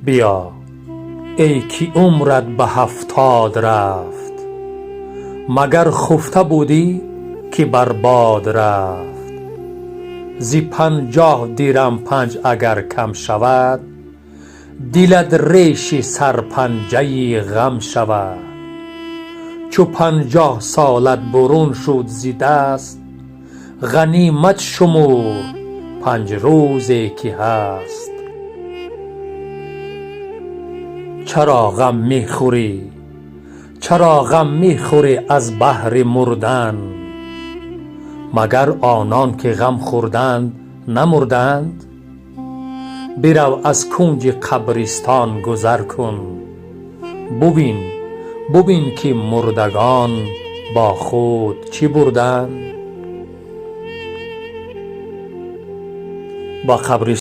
Биё, эй ки умрат ба 70 рафт, магар хуфта будӣ, ки бар бод рафт? Зи 50 дирам панҷ агар кам шавад, дилат реши сарпанҷаи ғам шавад. Чу 50 солат бурун шуд зи даст, ғанимат шумур 5 рӯзе ки ҳаст. Чаро ғам мехӯрӣ, чаро ғам мехӯрӣ аз баҳри мурдан? Магар онон ки ғам хӯрданд, намурданд? Бирав, аз кунҷи қабристон гузар кун, бубин, бубин, ки мурдагон бо худ чӣ бурданд. Ба қабристон.